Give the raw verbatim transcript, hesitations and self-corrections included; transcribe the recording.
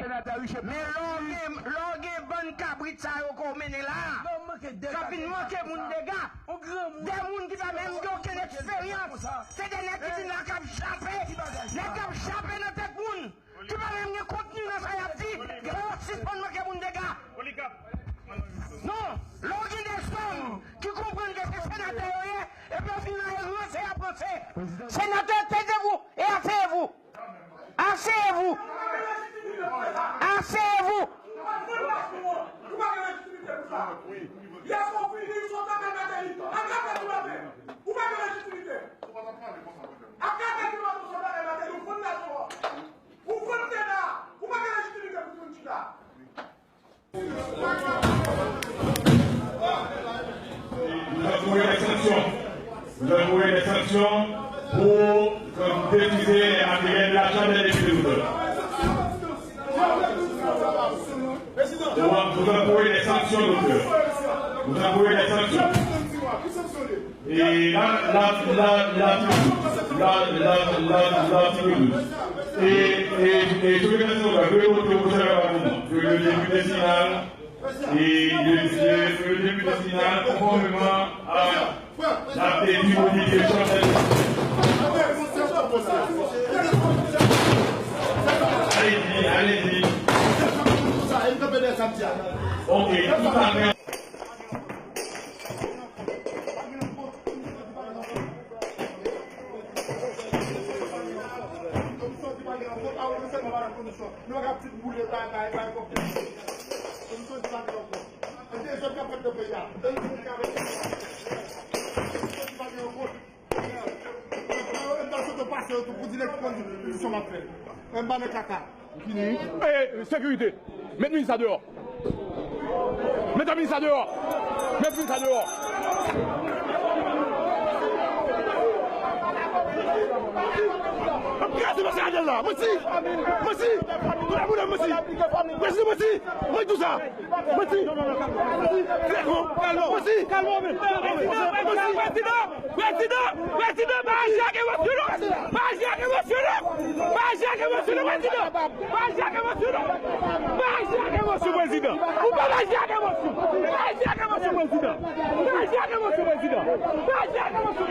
Men lè w gen, lè w gen bann kabrit sa yo ke w mennen la, k ap vin manke moun dega, de moun ki pa menm gen okenn eksperyans, se de nèg ki vin la k ap jape, nèg k ap jape nan tèt moun, ki pa menm gen kontni nan sa y ap di, fò yo sispann manke moun dega. Non, lè w gen de zòm ki konprann ke se senatè yo ye, epi yo fin la yo ranse, y ap ranse. Senatè, taisez-vous et asseyez-vous. Asseyez-vous. Asseyez-vous. Vous encourez des sanctions. Vous encourez des sanctions pour que vous détruisez les matériels de la Chambre des députés. Vous, vous encourez des sanctions, docteur. Vous encourez des sanctions. E la, la, la, la, la, la, la, la, la, e, e, e, sou kesyon sa, vle montre pou sa pa bon. Ke le député Sinal, e, le, le, le député Sinal, konfòmeman a la, la, la, allez-y, allez-y. Ok, tout à fait. E, sekirite. Met minis la deyò. Met minis la deyò. Met minis la deyò. Ap kraze mesye Ariel la. Manti. Manti. Tout le monde manti. Prezidan manti. Mwen di w sa. Manti. Manti. Trè kon. Manti. Manti. Prezidan, prezidan, prezidan, prezidan, pa aji ak emosyon non! Pa aji ak emosyon non! Pa aji ak emosyon non, prezidan! Pa aji ak emosyon non! Pa aji ak emosyon, prezidan! Ou pa aji ak emosyon! Pa aji ak emosyon, prezidan! Pa aji ak emosyon, prezidan! Pa aji ak emosyon, prezidan! Pa aji ak emosyon!